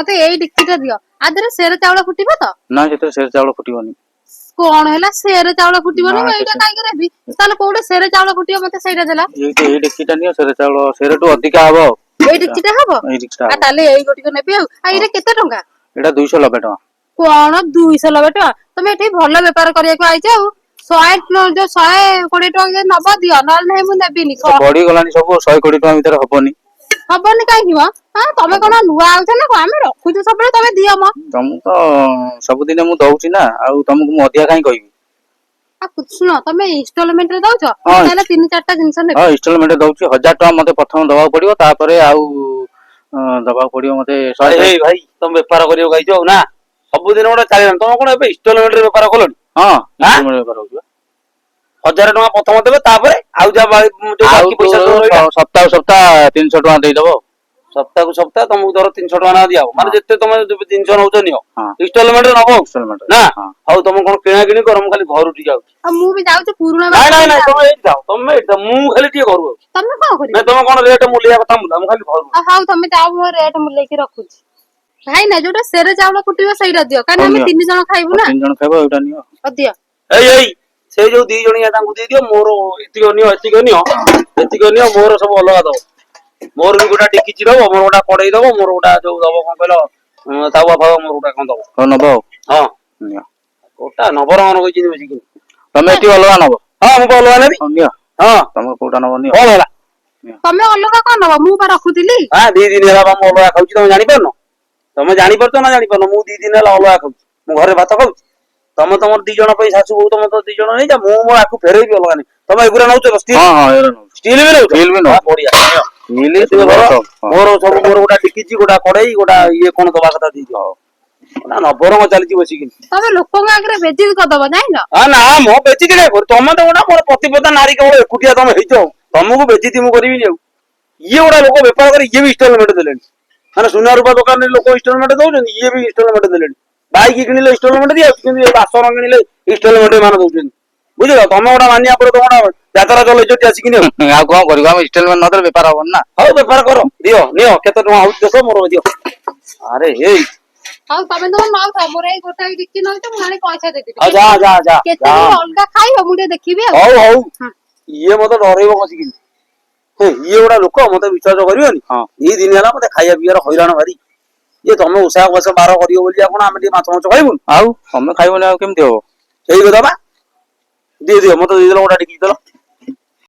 ମତେ ଏଇ ଡିକ୍ଚିଟା ଦିଅ। ଆ ଦେହରେ ସେର ଚାଉଳ ଫୁଟିବ ତ? ନା, ସେଥିରେ ସେର ଚାଉଳ ଫୁଟିବନି। କଣ ହେଲା, ସେର ଚାଉଳ ଫୁଟିବନି? ନା, ମୁଁ ଏଇଟା କାହିଁକି ନେବି ତାହେଲେ? କୋଉଟା ସେର ଚାଉଳ ଫୁଟିବ, ମତେ ସେଇଟା ଦେଲା। ଏଇଠି ଏଇ ଡେକ୍ଚିଟା ନିଅ, ସେର ଚାଉଳ ସେରଠୁ ଅଧିକା ହବ ଆଉ। ଏଇ ଡିକ୍ଚିଟା ହବ? ଏଇ ଡେକ୍ଚିଟା ଆଉ ହବ। ତାହେଲେ ଏଇ ଗୋଟିକ ନେବି। ଆଉ ଏଇଟା କେତେ ଟଙ୍କା? ଏଇଟା 290 ଟଙ୍କା। କଣ, 290 ଟଙ୍କା? ତମେ ଏଠି ଭଲ ବେପାର କରିବାକୁ ଆଇଛ। ଆଉ 100 ଯୋଉ 120 ଟଙ୍କା ଯଦି ନବ ଦିଅ, ନହେଲେ ନାହିଁ ମୁଁ ନେବିନି। ବଢିଗଲାଣି ସବୁ, 120 ଟଙ୍କା ଭିତରେ ହବନି। ହବନି କାହିଁକି ମ? ହଁ, ତମେ କଣ ନୂଆ ଆଉଛ ନା କଣ? ଆମେ ରଖୁଛୁ ସବୁବେଳେ, ତମେ ଦିଅ ମ। ତମକୁ ତ ସବୁଦିନ ମୁଁ ଦଉଛି ନା, ଆଉ ତମକୁ ମୁଁ ଅଧିକା କାହିଁ କହିବି? ଆଉ ଶୁଣ, ତମେ ଇନଷ୍ଟଲମେଣ୍ଟ ରେ ଦଉଛ? ହଁ। ତାହେଲେ ତିନି ଚାରିଟା ଜିନିଷ ନେବି। ହଁ, ଇନଷ୍ଟଲମେଣ୍ଟ ଦଉଛି। 1000 ଟଙ୍କା ମତେ ପ୍ରଥମ ଦବାକୁ ପଡିବ, ତାପରେ ଆଉ ଦବାକୁ ପଡିବ ମତେ 100। ଆରେ ଭାଇ, ତମେ ବେପାର କରିବାକୁ ଆଇଛ ଆଉ ନା? ସବୁଦିନ ଗୋଟେ ଚାଲିଲାଣି, ତମେ କଣ ଏବେ ଇନଷ୍ଟଲମେଣ୍ଟ ରେ ବେପାର କଲଣି? ହଁ। ଆଁ? ଇନଷ୍ଟଲମେଣ୍ଟ ବେପାର ହଉଛି ବା। 1000 ଟଙ୍କା ପ୍ରଥମ ଦେବେ, ତାପରେ ଆଉ ଯାହା ଯୋଉ ଆଉ ବାକି ପଇସା ସବୁ ରହିଲା? ସପ୍ତାହ ସପ୍ତାହ 300 ଟଙ୍କା ଦେଇଦବ। ସପ୍ତାହକୁ ସପ୍ତାହ ତମକୁ ଧର 300 ଟଙ୍କା ନା ଦିଆହବ, ମାନେ ଯେତେ ତମେ ଜିନିଷ ନଉଛ ନିଅ। ହଁ। ଇନଷ୍ଟଲମେଣ୍ଟ ରେ ନବ ଇନଷ୍ଟଲମେଣ୍ଟ। ନା? ହଁ। ହଉ, ତମେ କଣ କିଣା କିଣି କର, ମୁଁ ଖାଲି ଘରୁ ଟିକେ ଆଉଛି। ଆଉ ମୁଁ ବି ଯାଉଛି ପୁରୁଣା। ନାଇଁ ନାଇଁ ନାଇଁ, ତମେ ଏଇଠି ଥାଅ, ତମେ ଏଇଠି ଥାଅ, ମୁଁ ଖାଲି ଟିକେ ଘରୁ ଆଉଛି। ତମେ କଣ କରିବ? ନାଇଁ, ତମେ କଣ ରେଟ୍ ମୂଲିଆ କଥା ମୁଲା, ମୁଁ ଖାଲି ଘରୁ। ଆଉ ହଉ, ତମେ ଯାଅ, ମୁଁ ରେଟ୍ ମୁଲେଇକି ରଖୁଛି। ଭାଇ ନା, ଯୋଉଟା ସେର ଚାଉଳ ଫୁଟିବ ସେଇଟା ଦିଅ, କାରଣ ହଉ, ଆମେ ନିଅ। ତିନି ଜଣ ଖାଇବୁ ନା। ତିନି ଜଣ ଖାଇବ, ଏଇଟା ନିଅ। ହଉ, ଦିଅ। ଏଇ ଏଇ, ସେଇ ଯୋଉ ଦି ଜଣିଆ ତାଙ୍କୁ ଦେଇଦିଅ। ମୋର ଏତିକ ନିଅ, ଏତିକ ନିଅ, ଏତିକ ନିଅ, ମୋର ସବୁ ଅଲଗା ଦବ। ମୋର ବି ଗୋଟା ଡେକିଚି ଦବ, ମୋର ଗୋଟା କଡେଇ ଦବ, ମୋର ଗୋଟା ଯୋଉ ଦବ କଣ କହିଲ, ତାୱା ଫାୱା ମୋର ଗୋଟା କଣ ଦବ। ହଉ, ନବ ଆଉ। ହଁ। ନିଅ। ଗୋଟା ନବରଙ୍ଗନ କହିଛନ୍ତି ବସିକି। ତମେ ଏତିକି ଅଲଗା ନବ? ହଁ, ମୁଁ ପା ଅଲଗା ନେବି। ହଉ, ନିଅ। ହଁ। ତମେ କୋଉଟା ନବ ନିଅ। କଣ ହେଲା? ତମେ ଅଲଗା କଣ ନବ? ମୁଁ ବା ରଖୁଥିଲି। ହଁ, 2 ଦିନ ହେଲା ବା ମୁଁ ଅଲଗା ଖାଉଛି, ତମେ ଜାଣିପାରୁନ? ତମେ ଜାଣିପାରୁଛ ନା ଜାଣିପାରୁନ? ମୁଁ 2 ଦିନ ହେଲା ଅଲଗା ଖାଉଛି, ମୁଁ ଘରେ ଭାତ ଖାଉଛି। ତମେ ତମର ଦି ଜଣ ପାଇଁ, ଶାଶୁ ବୋହୂ ତମେ ତ ଦି ଜଣ ନେଇଯା, ମୁଁ ମୋର ଆକୁ ଫେରେଇବି, ଅଲଗା ନେଇ। ତମେ ଏଗୁରା ନଉଛ ତ ଷ୍ଟିଲ୍? ହଁ ହଁ, ଏଗୁରା ନଉଛି। ଷ୍ଟିଲ୍ ବି ନଉଛ? ଷ୍ଟିଲ୍ ବି ନଉଛି। ହଁ, ବଢିଆ, ନିଅ। ଷ୍ଟିଲ୍ ଏତିକି ଧର। ସବୁ, ହଁ। ମୋର ସବୁ, ମୋର ଗୋଟା ଡେକିଚି, ଗୋଟା କଡେଇ, ଗୋଟା ଇଏ କଣ ଦବା କଥା ଦେଇଦିଅ। ନା, ନବରଙ୍ଗ ଚାଲିଛି ବସିକି। ତମେ ଲୋକଙ୍କ ଆଗରେ ବେଜିତ କରିଦବ, ଜାଣିଲ? ହଁ, ନା ମୋ ବେଜିତି କାଇଁ କରିବି? ତମେ ତ ଗୋଟା ମୋର ପ୍ରତିପଦା ନାରୀ, କେବଳ ଏକୁଟିଆ ତମେ ହେଇଛ ଆଉ। ତମକୁ ବେଜିତି ମୁଁ କରିବିନି। ଆଉ ଇଏ ଗୋଟା ଲୋକ ବେପାର କରି ଇଏ ବି ଇନଷ୍ଟଲମେଣ୍ଟ ଦେଲେଣି। ମାନେ ସୁନା ରୂପା ଦୋକାନରେ ଲୋକ ଇନଷ୍ଟଲମେଣ୍ଟ ଦଉଛନ୍ତି, ଇଏ ବି ଇନଷ୍ଟଲମେଣ୍ଟ ଦେଲେଣି। ବାଇକ୍ କିଣିଲେ ଇନଷ୍ଟଲମେଣ୍ଟ ଦିଆଯାଉଛି, କିନ୍ତୁ ଏ ବାସନ କିଣିଲେ ଇନଷ୍ଟଲମେଣ୍ଟ ଏମାନେ ଦଉଛନ୍ତି, ବୁଝିଲ? ତମେ ଗୋଟା ମାନିବା ପରେ ତମେ ଗୋଟା ଯାତ୍ରା ଚଲେଇଛ ଏଠି ଆସିକିନି ଆଉ। ଆଉ କଣ କରିବୁ ଆମେ? ଇନଷ୍ଟଲମେଣ୍ଟ ନଦେଲେ ବେପାର ହବନି ନା। ହଉ, ବେପାର କର, ଦିଅ, ନିଅ, କେତେ ଟଙ୍କା ହଉଛି ଦେଖ, ମୋର ଦିଅ। ଆରେ ଏଇ। ହଉ, ତମେ ତମ ନଉଥାଅ, ମୋର ଏଇ ଗୋଟାଏ ଡିକ୍ଚି ନଉଛ, ମୁଁ ଆଣି ପଇସା ଦେଇଦେବି। ଆଉ ଯା ଯା ଯା। କେତେ ଯା। ଦିନ ଅଲଗା ଖାଇବ, ମୁଁ ଟିକେ ଦେଖିବି ଆଉ। ହଉ ହଉ। ହଁ। ଇଏ ମତେ ଡରେଇବ ବସିକିନି। ହେ, ଇଏ ଗୋଟା ଲୋକ ମତେ ବିଶ୍ୱାସ କରିବନି। ହଁ। 2 ଦିନ ହେଲା ମତେ ଖାଇବା ପିଇବାର ହଇରାଣ ଭାରି। ଇଏ ତମେ ଉଷା ଉପାସ ବାର କରିବ ବୋଲି ଆଉ କଣ ଆମେ ଟିକେ ମାଛ ମାଛ ଖାଇବୁନି? ଆଉ ତମେ ଖାଇବନି ଆଉ କେମିତି ହବ? ସେଇ କଥା ବା। ଦିଅ ଦିଅ, ମତେ ଦେଇଦେଲ, ଗୋଟା ଟିକେ ଦେଲ।